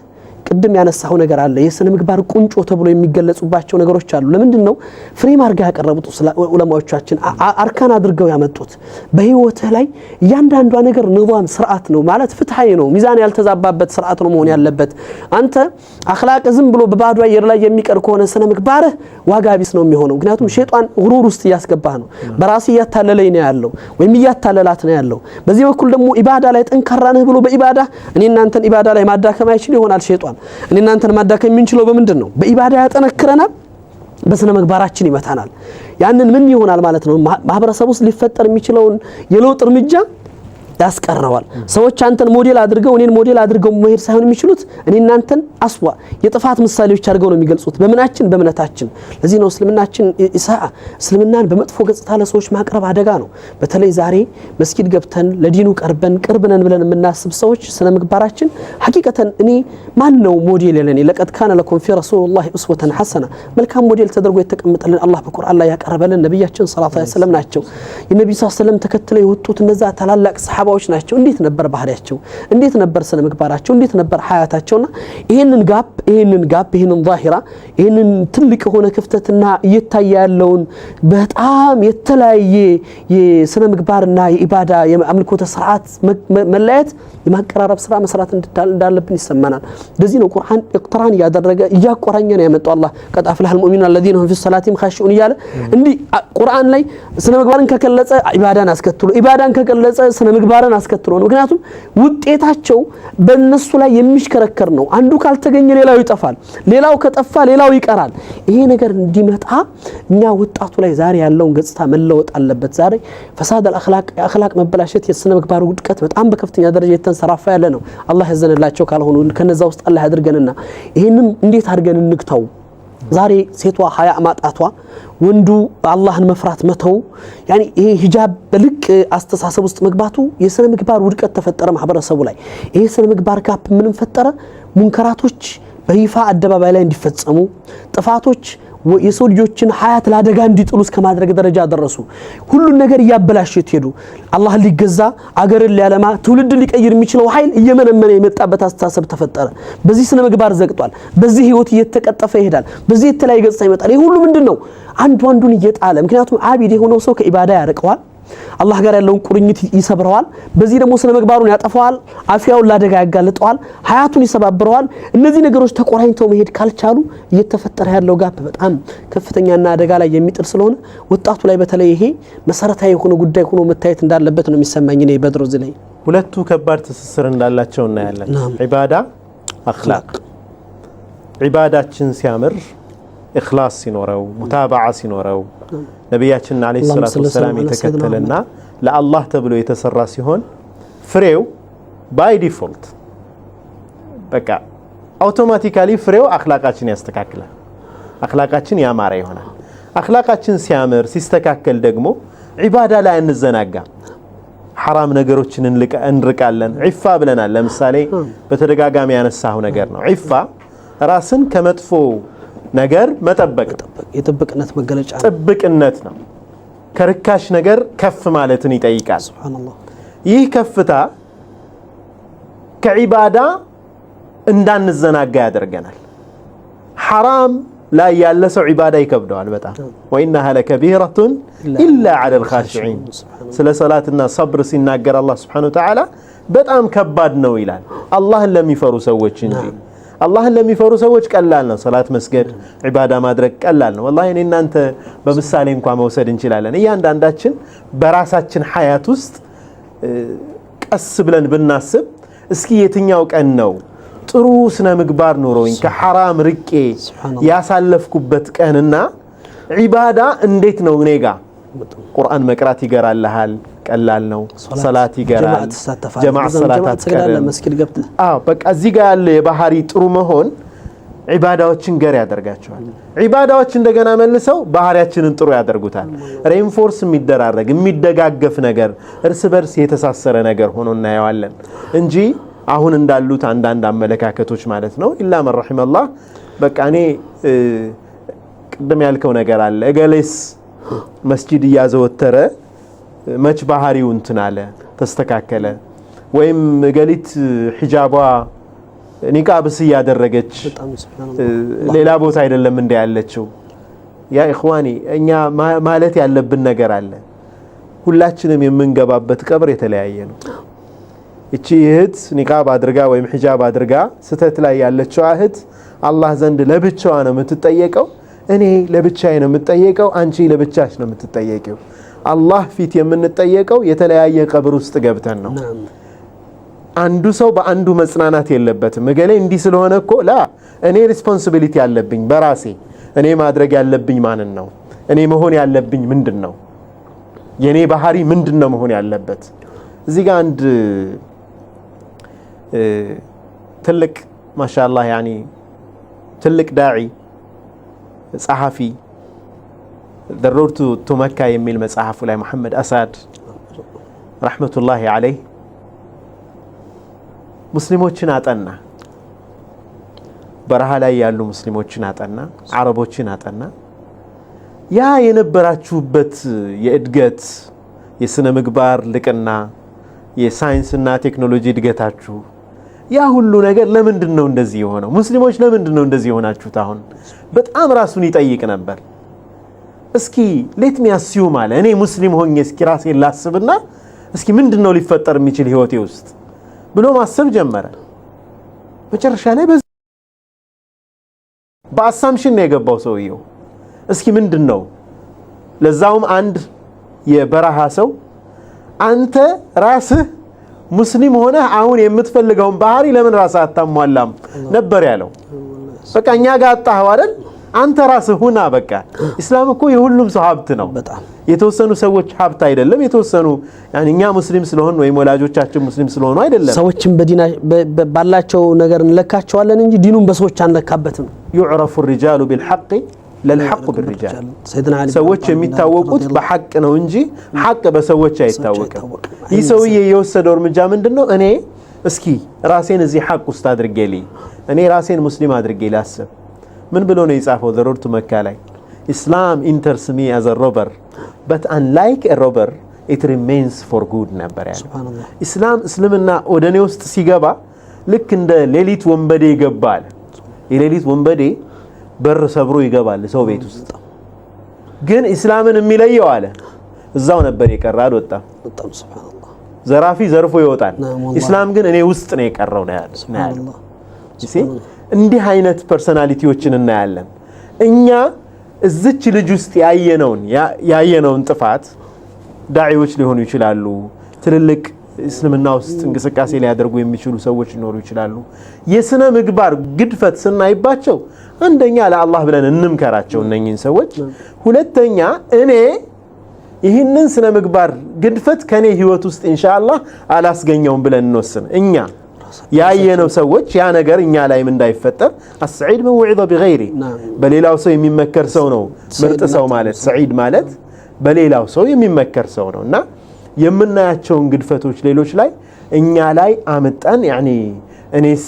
ቅድም ያነሳው ነገር አለ። የስነ ምግባር ቁንጮ ተብሎ የሚገለጹባቸው ነገሮች አሉ። ለምንድን ነው frame አድርገው ያቀረቡት ዑለማዎቻችን፣ አርካን አድርገው ያመጡት? በህይወትህ ላይ እያንዳንዷ ነገር ንظام ስርዓት ነው ማለት ፍትሃዊ ነው፣ ሚዛን ያልተዛባበት ስርዓት ነው መሆን ያለበት። አንተ አኽላቅ ዝም ብሎ በባዶ አየር ላይ የሚቀር ከሆነ ስነ ምግባርህ ዋጋ ቢስ ነው የሚሆነው። ምክንያቱም ሸይጣን ጉሩር ውስጥ እያስገባህ ነው። በራስህ እያታለለኝ ነው ያለው ወይም እያታለላት ነው ያለው። በዚህ በኩል ደግሞ ኢባዳ ላይ ጠንካራ ነህ ብሎ በኢባዳ እኔ እናንተን ኢባዳ ላይ ማዳከም አይችል ይሆናል ሸይጣን። እኔ እናንተን ማዳከም የምንችለው በምንድን ነው? በኢባዳ ያጠነክረናል፣ በስነ ምግባራችን ይመታናል። ያንን ምን ይሆናል ማለት ነው? ማህበረሰብ ውስጥ ሊፈጠር የሚችለውን የለውጥ እርምጃ ያስቀረዋል። ሰዎች አንተን ሞዴል አድርገው እኔን ሞዴል አድርገው መሄድ ሳይሆን የሚችሉት እኔ እናንተን አስዋ የጥፋት ምሳሌዎች አድርገው ነው የሚገልጹት በምናችን በእምነታችን። ለዚህ ነው እስልምናችን ኢሳአ እስልምናን በመጥፎ ገጽታ ለሰዎች ማቅረብ አደጋ ነው። በተለይ ዛሬ መስጊድ ገብተን ለዲኑ ቀርበን ቅርብ ነን ብለን የምናስብ ሰዎች ስነ ምግባራችን ሐቂቀተን እኔ ማን ነው ሞዴል ለኔ? ለቀድ ካነ ለኩም ፊ ረሱልላሂ ኡስወተን ሐሰና፣ መልካም ሞዴል ተደርጎ የተቀመጠልን አላህ በቁርአን ላይ ያቀረበልን ነብያችን ሰለላሁ ዐለይሂ ወሰለም ናቸው። የነብዩ ሰለላሁ ዐለይሂ ወሰለም ተከትለው የወጡት እነዛ ታላላቅ ሰሃባዎች ናቸው። እንዴት ነበር ባህሪያቸው? እንዴት ነበር ስነ ምግባራቸው? እንዴት ነበር ሀያታቸውና ይሄንን gap፣ ይሄንን ዛሂራ፣ ይሄንን ትልቅ የሆነ ክፍተትና እየታየ ያለውን በጣም የተለያየ የስነ ምግባርና የኢባዳ የአምልኮተ ስርዓት መለያየት የማቀራረብ ስራ መስራት እንዳለብን ይሰማናል። ለዚህ ነው ቁርአን እቅትራን እያደረገ እያቆራኘ ነው ያመጣው። አላህ ቀድ አፍለሐል ሙእሚኑን አለዚነ ሁም ፊ ሰላቲሂም ኻሺዑን እያለ እንዲህ ቁርአን ላይ ስነ ምግባርን ከገለጸ ኢባዳን አስከትሎ፣ ኢባዳን ከገለጸ ስነ ምግባርን አስከትሎ ነው። ምክንያቱም ውጤታቸው በእነሱ ላይ የሚሽከረከር ነው። አንዱ ካልተገኘ ሌላው ይጠፋል፣ ሌላው ከጠፋ ሌላው ይቀራል። ይሄ ነገር እንዲመጣ እኛ ወጣቱ ላይ ዛሬ ያለውን ገጽታ መለወጥ አለበት። ዛሬ ፈሳድ አልአኽላቅ፣ የአኽላቅ መበላሸት፣ የስነ ምግባር ውድቀት በጣም በከፍተኛ ደረጃ የተንሰራፋ ያለ ነው። አላህ ያዘንላቸው ካልሆኑ ከነዛ ውስጥ አላህ ያድርገንና ይሄንን እንዴት አድርገን እንግታው? ዛሬ ሴቷ ሀያ ማጣቷ፣ ወንዱ አላህን መፍራት መተው፣ ያኒ ይሄ ሂጃብ በልቅ አስተሳሰብ ውስጥ መግባቱ የስነ ምግባር ውድቀት ተፈጠረ ማህበረሰቡ ላይ። ይሄ ስነ ምግባር gap ምንም ፈጠረ? ሙንከራቶች በይፋ አደባባይ ላይ እንዲፈጸሙ፣ ጥፋቶች የሰው ልጆችን ሀያት ለአደጋ እንዲጥሉ እስከ ማድረግ ደረጃ ደረሱ። ሁሉን ነገር እያበላሹት ሄዱ። አላህን ሊገዛ፣ አገርን ሊያለማ፣ ትውልድን ሊቀይር የሚችለው ኃይል እየመነመነ የመጣበት አስተሳሰብ ተፈጠረ። በዚህ ስነ ምግባር ዘግጧል። በዚህ ህይወት እየተቀጠፈ ይሄዳል። በዚህ የተለያየ ገጽታ ይመጣል። ይሄ ሁሉ ምንድን ነው? አንዱ አንዱን እየጣለ፣ ምክንያቱም አቢድ የሆነው ሰው ከኢባዳ ያርቀዋል። አላህ ጋር ያለውን ቁርኝት ይሰብረዋል። በዚህ ደግሞ ስነ ምግባሩን ያጠፋዋል። አፊያውን ለአደጋ ያጋልጠዋል። ሀያቱን ይሰባብረዋል። እነዚህ ነገሮች ተቆራኝተው መሄድ ካልቻሉ እየተፈጠረ ያለው gap በጣም ከፍተኛና አደጋ ላይ የሚጥል ስለሆነ ወጣቱ ላይ በተለይ ይሄ መሰረታዊ የሆነ ጉዳይ ሆኖ መታየት እንዳለበት ነው የሚሰማኝ እኔ በድሮ እዚህ ላይ። ሁለቱ ከባድ ትስስር እንዳላቸው እናያለን። ዒባዳ፣ አኽላቅ። ዒባዳችን ሲያምር፣ ኢኽላስ ሲኖረው፣ ሙታበዓ ሲኖረው፣ ነቢያችንን ዓለይሂ ሰላቱ ወሰላም የተከተለና ለአላህ ተብሎ የተሰራ ሲሆን ፍሬው by default በቃ automatically ፍሬው አኽላቃችን ያስተካክላል። አኽላቃችን ያማረ ይሆናል። አኽላቃችን ሲያምር ሲስተካከል ደግሞ ዒባዳ ላይ አንዘናጋም። ሐራም ነገሮችን እንርቃለን። ዒፋ ብለናል። ለምሳሌ በተደጋጋሚ ያነሳሁ ነገር ነው። ዒፋ ራስን ከመጥፎ ነገር መጠበቅ፣ የጥብቅነት መገለጫ ነው። ጥብቅነት ነው። ከርካሽ ነገር ከፍ ማለትን ይጠይቃል። ሱብሃነላህ። ይህ ከፍታ ከዒባዳ እንዳንዘናጋ ያደርገናል። ሐራም ላይ ያለ ሰው ዒባዳ ይከብደዋል በጣም። وإنها لكبيرة إلا على الخاشعين። ስለ ሰላትና ሰብር ሲናገር አላህ ስብሐነሁ ወተዓላ በጣም ከባድ ነው ይላል፣ አላህን ለሚፈሩ ሰዎች እንጂ። አላህን ለሚፈሩ ሰዎች ቀላል ነው። ሰላት መስገድ፣ ዒባዳ ማድረግ ቀላል ነው። ወላሂ እኔ እናንተ በምሳሌ እንኳ መውሰድ እንችላለን። እያንዳንዳችን በራሳችን ሐያት ውስጥ ቀስ ብለን ብናስብ እስኪ የትኛው ቀን ነው ጥሩ ስነ ምግባር ኖሮኝ ከሐራም ርቄ ያሳለፍኩበት ቀንና ዒባዳ እንዴት ነው እኔ ጋ? ቁርአን መቅራት ይገራልሃል፣ ቀላል ነው። ሰላት ይገራል፣ ጀማዓ ሰላት አትቀርም። አዎ በቃ እዚህ ጋር ያለ የባህሪ ጥሩ መሆን ዒባዳዎችን ገር ያደርጋቸዋል። ዒባዳዎች እንደገና መልሰው ባህሪያችንን ጥሩ ያደርጉታል። Reinforce የሚደራረግ የሚደጋገፍ ነገር፣ እርስ በርስ የተሳሰረ ነገር ሆኖ እናየዋለን እንጂ አሁን እንዳሉት አንዳንድ አመለካከቶች ማለት ነው إلا من رحم الله። በቃ እኔ ቅድም ያልከው ነገር አለ። እገሌስ መስጂድ እያዘወተረ መች ባህሪው እንትን አለ ተስተካከለ፣ ወይም እገሊት ሒጃቧ ኒቃብስ እያደረገች ሌላ ቦታ አይደለም እንደ ያለችው። يا إخواني እኛ ማለት ያለብን ነገር አለ። ሁላችንም የምንገባበት ቀብር የተለያየ ነው። እቺ እህት ኒቃብ አድርጋ ወይም ሒጃብ አድርጋ ስተት ላይ ያለችው እህት አላህ ዘንድ ለብቻዋ ነው የምትጠየቀው። እኔ ለብቻዬ ነው የምጠየቀው። አንቺ ለብቻሽ ነው የምትጠየቂው። አላህ ፊት የምንጠየቀው የተለያየ ቀብር ውስጥ ገብተን ነው። አንዱ ሰው በአንዱ መጽናናት የለበትም። እገሌ እንዲህ ስለሆነ እኮ لا፣ እኔ responsibility ያለብኝ በራሴ፣ እኔ ማድረግ ያለብኝ ማንን ነው? እኔ መሆን ያለብኝ ምንድን ነው? የእኔ ባህሪ ምንድን ነው መሆን ያለበት? እዚህ ጋር አንድ ትልቅ ማሻአላህ ያኒ ትልቅ ዳዒ፣ ጸሐፊ፣ The Road to Mecca የሚል መጽሐፉ ላይ መሐመድ አሳድ ረሕመቱላሂ ዓለይህ ሙስሊሞችን አጠና። በረሃ ላይ ያሉ ሙስሊሞችን አጠና፣ አረቦችን አጠና። ያ የነበራችሁበት የእድገት፣ የስነ ምግባር ልቅና፣ የሳይንስና ቴክኖሎጂ እድገታችሁ፣ ያ ሁሉ ነገር ለምንድን ነው እንደዚህ የሆነው? ሙስሊሞች ለምንድን ነው እንደዚህ የሆናችሁት? አሁን በጣም ራሱን ይጠይቅ ነበር። እስኪ let me assume አለ፣ እኔ ሙስሊም ሆኜ እስኪ ራሴን ላስብና እስኪ ምንድን ነው ሊፈጠር የሚችል ህይወቴ ውስጥ ብሎ ማሰብ ጀመረ። መጨረሻ ላይ በ assumption ነው የገባው ሰውየው። እስኪ ምንድን ነው፣ ለዛውም አንድ የበረሃ ሰው፣ አንተ ራስህ ሙስሊም ሆነህ አሁን የምትፈልገውን ባህሪ ለምን ራስህ አታሟላም ነበር ያለው። በቃ እኛ ጋር አጣኸው አይደል? አንተ ራስህ ሁና። በቃ ኢስላም እኮ የሁሉም ሰው ሀብት ነው። የተወሰኑ ሰዎች ሀብት አይደለም። የተወሰኑ እኛ ሙስሊም ስለሆን ወይም ወላጆቻችን ሙስሊም ስለሆኑ አይደለም። ሰዎችን በዲና ባላቸው ነገር እንለካቸዋለን እንጂ ዲኑን በሰዎች አንለካበትም። يعرف الرجال بالحق لا الحق بالرجال። ሰዎች የሚታወቁት በሐቅ ነው እንጂ ሐቅ በሰዎች አይታወቅም። ይህ ሰውዬ የወሰደው እርምጃ ምንድን ነው? እኔ እስኪ ራሴን እዚህ ሐቅ ውስጥ አድርጌ ልይ፣ እኔ ራሴን ሙስሊም አድርጌ ላስብ። ምን ብሎ ነው የጻፈው? The Road to Mecca ላይ "Islam enters me as a robber, but unlike a robber it remains for good" ነበር ያለው። ኢስላም፣ እስልምና ወደ እኔ ውስጥ ሲገባ ልክ እንደ ሌሊት ወንበዴ ይገባል። የሌሊት ወንበዴ በር ሰብሮ ይገባል ሰው ቤት ውስጥ። ግን ኢስላምን የሚለየው አለ እዛው ነበር የቀረ፣ አልወጣም። በጣም ሱብሃንአላህ። ዘራፊ ዘርፎ ይወጣል። ናም ወላሂ። ኢስላም ግን እኔ ውስጥ ነው የቀረው ነው ያለው። ሱብሃንአላህ። እንዲህ አይነት personality ዎችን እናያለን። እኛ እዚች ልጅ ውስጥ ያየነውን ጥፋት ዳዒዎች ሊሆኑ ይችላሉ፣ ትልልቅ እስልምና ውስጥ እንቅስቃሴ ሊያደርጉ የሚችሉ ሰዎች ሊኖሩ ይችላሉ። የስነ ምግባር ግድፈት ስናይባቸው አንደኛ ለአላህ ብለን እንምከራቸው እነኚህን ሰዎች። ሁለተኛ እኔ ይህንን ስነ ምግባር ግድፈት ከኔ ህይወት ውስጥ ኢንሻአላህ አላስገኘውም ብለን እንወስን። እኛ ያየነው ሰዎች ያ ነገር እኛ ላይም እንዳይፈጠር السعيد من وعظ بغيره፣ በሌላው ሰው የሚመከር ሰው ነው ምርጥ ሰው ማለት። ሰዒድ ማለት በሌላው ሰው የሚመከር ሰው ነው። እና የምናያቸውን ግድፈቶች ሌሎች ላይ እኛ ላይ አምጠን ያኒ እኔስ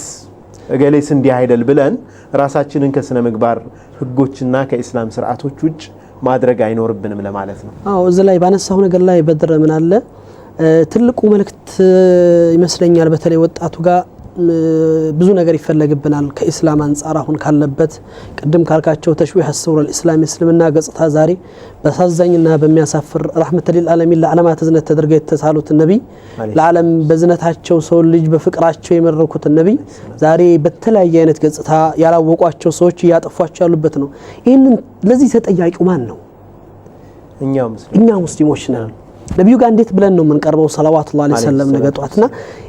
እገሌስ እንዲህ አይደል ብለን ራሳችንን ከስነ ምግባር ህጎችና ከኢስላም ስርዓቶች ውጭ ማድረግ አይኖርብንም ለማለት ነው። አዎ፣ እዚህ ላይ ባነሳው ነገር ላይ በድር ምን አለ ትልቁ መልእክት ይመስለኛል። በተለይ ወጣቱ ጋር ብዙ ነገር ይፈለግብናል ከኢስላም አንጻር አሁን ካለበት ቅድም ካልካቸው تشويه الصورة الإسلامية እስልምና ገጽታ ዛሬ በአሳዛኝና በሚያሳፍር رحمة للعالمين ለዓለማት እዝነት ተደርገው የተሳሉት ነቢይ፣ ለዓለም በዝነታቸው ሰው ልጅ በፍቅራቸው የመረኩትን ነቢይ ዛሬ በተለያየ አይነት ገጽታ ያላወቋቸው ሰዎች እያጠፏቸው ያሉበት ነው። ይህንን ለዚህ ተጠያቂው ማን ነው? እኛ ሙስሊሞች ነን። ነቢዩ ጋር እንዴት ብለን ነው የምንቀርበው? صلوات الله عليه وسلم ነገ ጧትና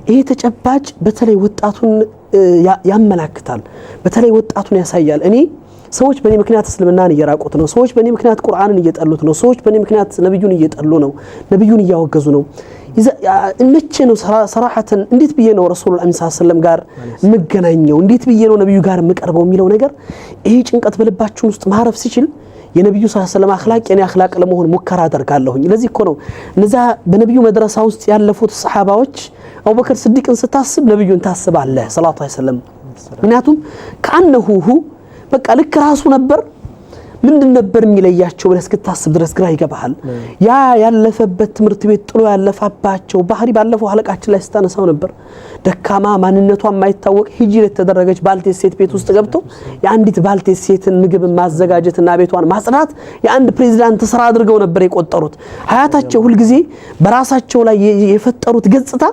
ይሄ ተጨባጭ በተለይ ወጣቱን ያመላክታል። በተለይ ወጣቱን ያሳያል። እኔ ሰዎች በእኔ ምክንያት እስልምናን እየራቁት ነው። ሰዎች በእኔ ምክንያት ቁርአንን እየጠሉት ነው። ሰዎች በእኔ ምክንያት ነብዩን እየጠሉ ነው። ነብዩን እያወገዙ ነው። መቼ ነው ሰራሐተን እንዴት ብዬ ነው ረሱሉል አሚን ሰለላሁ ዐለይሂ ወሰለም ጋር የምገናኘው? እንዴት ብዬ ነው ነብዩ ጋር የምቀርበው የሚለው ነገር ይሄ ጭንቀት በልባችን ውስጥ ማረፍ ሲችል የነብዩ ሰለላሁ ዐለይሂ ወሰለም አኽላቅ የኔ አኽላቅ ለመሆን ሙከራ አደርጋለሁኝ። ለዚህ እኮ ነው እነዛ በነብዩ መድረሳ ውስጥ ያለፉት ሰሃባዎች አቡበክር ስዲቅን ስታስብ ነብዩን ታስባለህ ሰለላሁ ዐለይሂ ወሰለም። ምክንያቱም ከአነሁ ሁ በቃ ልክ ራሱ ነበር። ምንድን ነበር የሚለያቸው ብለህ እስክታስብ ድረስ ግራ ይገባሃል። ያ ያለፈበት ትምህርት ቤት ጥሎ ያለፋባቸው ባህሪ ባለፈው አለቃችን ላይ ስታነሳው ነበር። ደካማ ማንነቷ የማይታወቅ ሂጅር የተደረገች ባልቴት ሴት ቤት ውስጥ ገብቶ የአንዲት ባልቴት ሴትን ምግብ ማዘጋጀትና ቤቷን ማጽዳት የአንድ ፕሬዚዳንት ስራ አድርገው ነበር የቆጠሩት። ሀያታቸው ሁልጊዜ በራሳቸው ላይ የፈጠሩት ገጽታ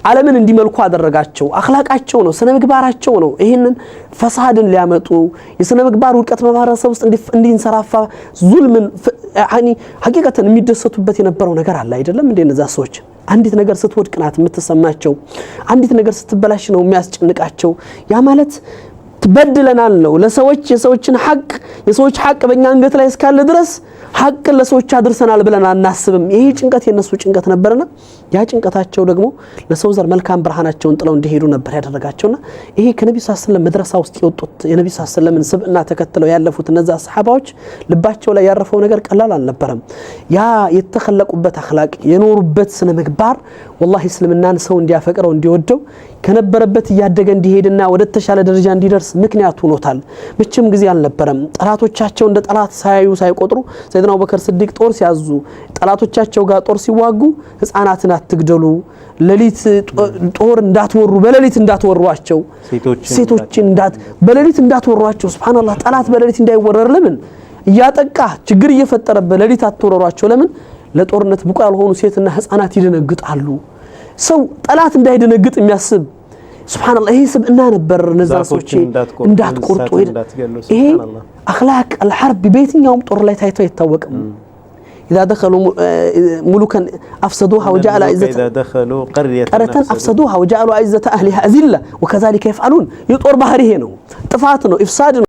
ዓለምን እንዲመልኩ አደረጋቸው። አኽላቃቸው ነው፣ ስነ ምግባራቸው ነው። ይህንን ፈሳድን ሊያመጡ የስነ ምግባር ውድቀት በማህበረሰብ ውስጥ እንዲንሰራፋ ዙልምን ሐቂቀተን የሚደሰቱበት የነበረው ነገር አለ አይደለም እንዴ? እነዛ ሰዎች አንዲት ነገር ስትወድቅ ናት የምትሰማቸው። አንዲት ነገር ስትበላሽ ነው የሚያስጨንቃቸው። ያ ማለት ትበድለናል ነው። ለሰዎች የሰዎችን ሐቅ የሰዎች ሐቅ በእኛ አንገት ላይ እስካለ ድረስ ሐቅን ለሰዎች አድርሰናል ብለን አናስብም። ይሄ ጭንቀት የነሱ ጭንቀት ነበርና ያ ጭንቀታቸው ደግሞ ለሰው ዘር መልካም ብርሃናቸውን ጥለው እንዲሄዱ ነበር ያደረጋቸውና ይሄ ከነቢ ሰለላሁ ዐለይሂ ወሰለም መድረሳ ውስጥ የወጡት የነቢ ሰለላሁ ዐለይሂ ወሰለምን ስብዕና ተከትለው ያለፉት እነዛ ሰሃባዎች ልባቸው ላይ ያረፈው ነገር ቀላል አልነበረም። ያ የተኸለቁበት አኽላቅ የኖሩበት ስነ ምግባር ወላሂ እስልምናን ሰው እንዲያፈቅረው እንዲወደው ከነበረበት እያደገ እንዲሄድና ወደ ተሻለ ደረጃ እንዲደርስ ምክንያት ሆኖታል። መቼም ጊዜ አልነበረም። ጠላቶቻቸው እንደ ጠላት ሳያዩ ሳይቆጥሩ ሰይድና አቡበከር ስዲቅ ጦር ሲያዙ ጠላቶቻቸው ጋር ጦር ሲዋጉ ህፃናትን አትግደሉ፣ ሌሊት ጦር እንዳትወሩ፣ በሌሊት እንዳትወሯቸው፣ ሴቶችን በሌሊት እንዳትወሯቸው። ሱብሃንአላህ፣ ጠላት በሌሊት እንዳይወረር ለምን እያጠቃ ችግር እየፈጠረ በሌሊት አትወረሯቸው? ለምን? ለጦርነት ብቁ ያልሆኑ ሴትና ህፃናት ይደነግጣሉ። ሰው ጠላት እንዳይደነግጥ የሚያስብ ሱብሃንአላህ፣ ይሄ ስብዕና ነበር። እነዛ ሰዎች እንዳትቆርጡ ይሄ አኽላቅ አልሐርብ በየትኛውም ጦር ላይ ታይቶ አይታወቅም። إذا دخلوا ملوكا أفسدوها وجعلوا قرية أفسدوها وجعلوا أعزة أهلها أذلة وكذلك يفعلون። የጦር ባህሪ ይሄ ነው፣ ጥፋት ነው፣ إفساد ነው።